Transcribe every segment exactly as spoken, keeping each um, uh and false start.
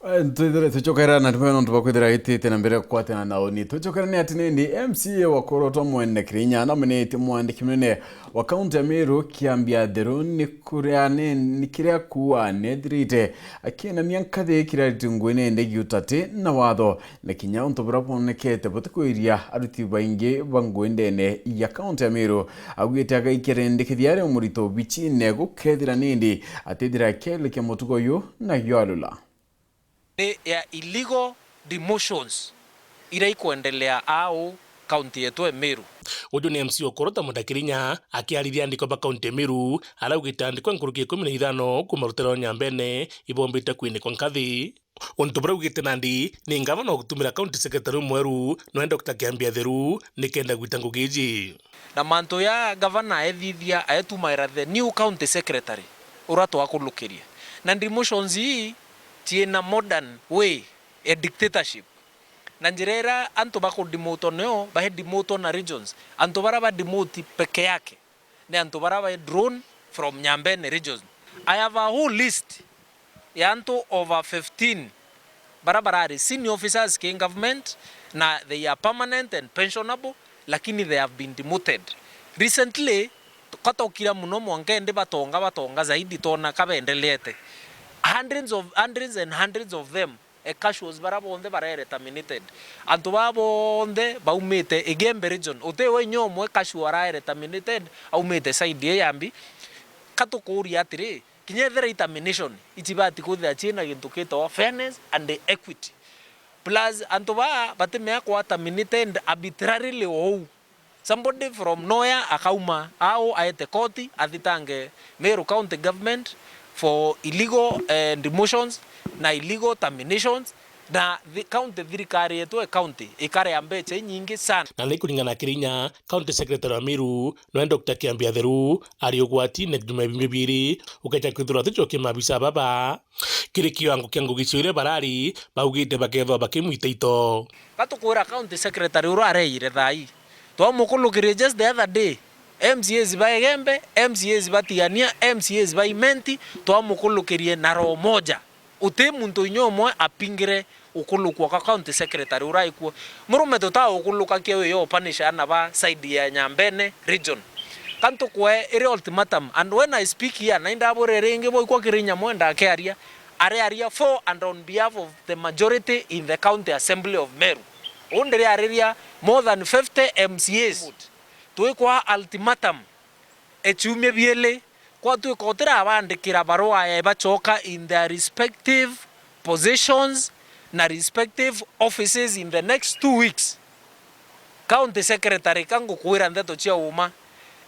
Eh, twithire tucokera na ndimwe nontu bwa kwithira itite na mbere kwatana na uni. Tucokera ni ati nindi M C A wa Korotwa Mwene Kirinya namenetie mwandiki munene wa kaunti ya Meru Kiambi Atheru ni kuria ne-, ni kiria kuua nethirite akienamia nkathi kirariti nguine ndegiutati na watho na kinya untu buria bwonekete butikwiria aruti baingi ba ngugi ndene ya kaunti ya Meru. Augite agaikia rendekethia ari murito bicine gukethira nindi atithira akielekia mutugo uyu na yalula. Ni ya illegal demotions iria ikwendelea au kaunti yetu ya Meru. Uju ni M C Okorota Mudakirinya akiarithia andiko ba kaunti ya Meru, araugite andiko nkuruki ikumi na ithano kuma rutere rwa Nyambene ibombite kwinikwa nkathi. Untu buria augite nandi ni ngavana ugutumira county secretary umweru, noe Doctor Kiambi Atheru, nikenda gwita ngugi iji. Na mantu ya gavana aethithia aetumaira the new county secretary uria twakulukirie. Na demotions ii ciina modern way ya dictatorship. Na njira iria antu bakudimutwa nio baedimutwa na regions. Antu baria badimoti peke yake ni antu baria ba drawn from Nyambene region. I have a whole list ya antu over fifteen baria barari senior officers ki government na they are permanent and pensionable, lakini they have been demoted. Recently, katokira muno mwanka indi batonga, batonga zaidi, tona kabendeleete. Hundreds of, hundreds and hundreds of them, eh, casuals baria bonthe baraere terminated. Antu baa bonthe baumite Igembe region. Uti we inya umwe casual araere terminated, aumite side ii yambi. Katukuuria atiri, kinya ethira i termination, itibati kwithira ciina gintu gitawa fairness and equity. Plus, antu baa batimea kwa terminated arbitrarily ou. Somebody from nowhere akauma au aete koti athitange Meru County Government for illegal, eh, demotions na illegal terminations, na thi-, county, thirikari yetu e county ikarea mbecha inyingi sana. Na ni kuringana na Kirinya, county secretary wa Meru, noe Doctor Kiambi Atheru, ari ugwatine juma ya biumia biiri, ukeja kwithirwa aticokie maabisa baba. Kiri kiwango kia ngugi cio iria barari baugite bakethwa bakimwita ito. Gatukwira county secretary uria areire thaai, twamukulukirie just the other day, M C As ba Igembe, M C As ba Tigania, M C As ba Imenti, twamukulukirie na roho moja. Uti muntu inya umwe apingire ukulukua kwa county secretary uria aikuo. Murume tutaa ukulukakia wi yo punish ana ba side ya Nyambene region. Ka ntukwe iri ultimatum, and when I speak here, na indabwire ringi, boikwa Kirinya mwe ndakiaria, ariaria for and on behalf of the majority in the County Assembly of Meru. Uu ndiriariria more than fifty M C As. Twikwa ultimatum e ciumia biili, kwatwika utirabandikira barua ya ibacoka in their respective positions na respective offices in the next two weeks, county secretary, ka ngukwira ndeto cia uma,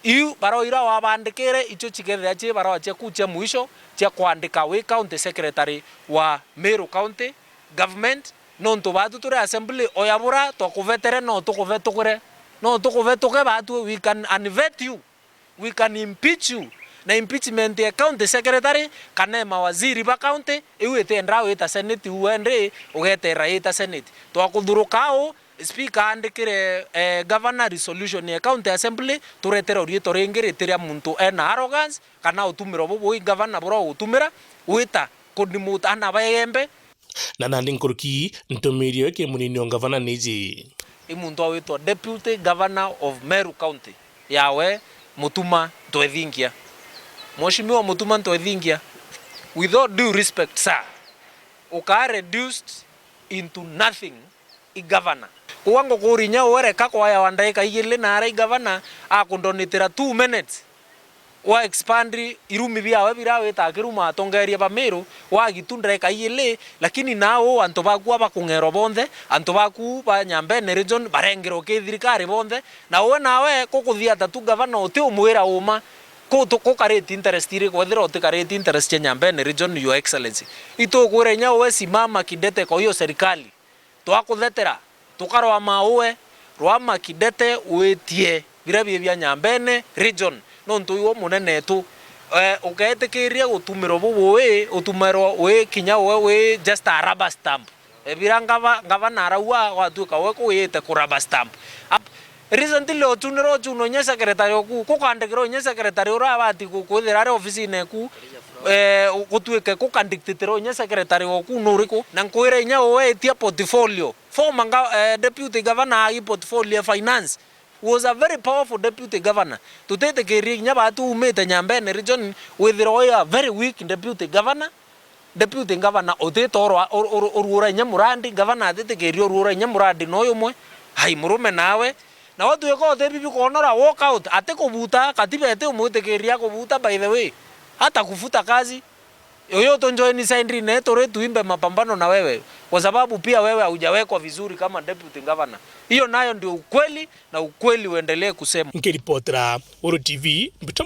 iu barua iria wabandikire icio cikethira ci barua ciaku cia mwisho cia kwandika wi county secretary wa Meru County Government, nontu baatu turi assembly, oya bura twakuvetere no tukuvetukire, no tukuvetuke baatu, we can unvet you. We can impeach you. Na impeachment ya county secretary kana ya mawaziri ba county, iu itiendaa wita senate, u endi ugeterera yita senate. Twakuthuruka au, speaker aandikire, eh, governor resolution ya county assembly, turetere riitwa ringi riti ria muntu ena arrogance kana utumiro bubui governor buria ugutumira wita kudimuta ana ba Igembe. Na nandi nkuruki, ntumirio iki munini o ngavana niji. I muntu awitwa Deputy Governor of Meru County, yawe Mutuma Ntwethingia. Mheshimiwa Mutuma Ntwethingia, with all due respect, sir, ukaa reduced into nothing i governor. Kuga ngukuri inya uwe reka kwaya wa ndaika igili na arai governor akundonitira two minutes. Wa expand irumi biawe biria wita kiruma atongeria ba Meru, wagitu ndeka igili, lakini nau antu baku abakung'erwa bonthe, antu baku ba Nyambene region barengerwa ki thirikari bonthe, na uwe nawe kukuthiata tu gavana uti umwira uma, ku-, tu-, kukariti interest iriku, ethira utikariti interest cia Nyambene region, Your Excellency. Itukwira inya uwe simama kidete kwa hiyo serikali. Twakuthetera, tukarwama uwe, rwama kidete witie biria bi bia Nyambene region, nontu iwe munene etu. Eh, ukeetikiria gutumirwa bubui, utumirwa wi kinya uwe wi just a rubber stamp. Eh, biria ngava-, ngavana arauga gwatuika uwe kuwiyite ku rubber stamp. Ap-, recently utunirwa uchuno inya secretary oku, kukandikirwa inya secretary uria abati ku-, kwithira ari ofisine eku. eh, gutuike kukandictaterwa inya secretary waku nuriku, na nkwira inya uwe itia portfolio. Former ga-, eh, deputy governor agi portfolio ya finance was a very powerful deputy governor. Tutitikirie inya batu umite Nyambene region withirwa wi a very weak deputy governor. Deputy governor utitoorwa ur-, ur-, uruura inya murandi, governor atitikirie uruura inya murandi no yumwe. Hai, murume nawe. Na utwika utibi bikwonora walk out, atikubuta, katiba iti umwitikiria kubuta, by the way. Hata kufuta kazi. Uyu utunjoini side ine turi tuimbe mapambano na wewe, kwa sababu pia wewe haujawekwa vizuri kama deputy governor. Hiyo nayo ndio ukweli, na ukweli uendelee kusema. Nkiripotera Uru T V, Mbito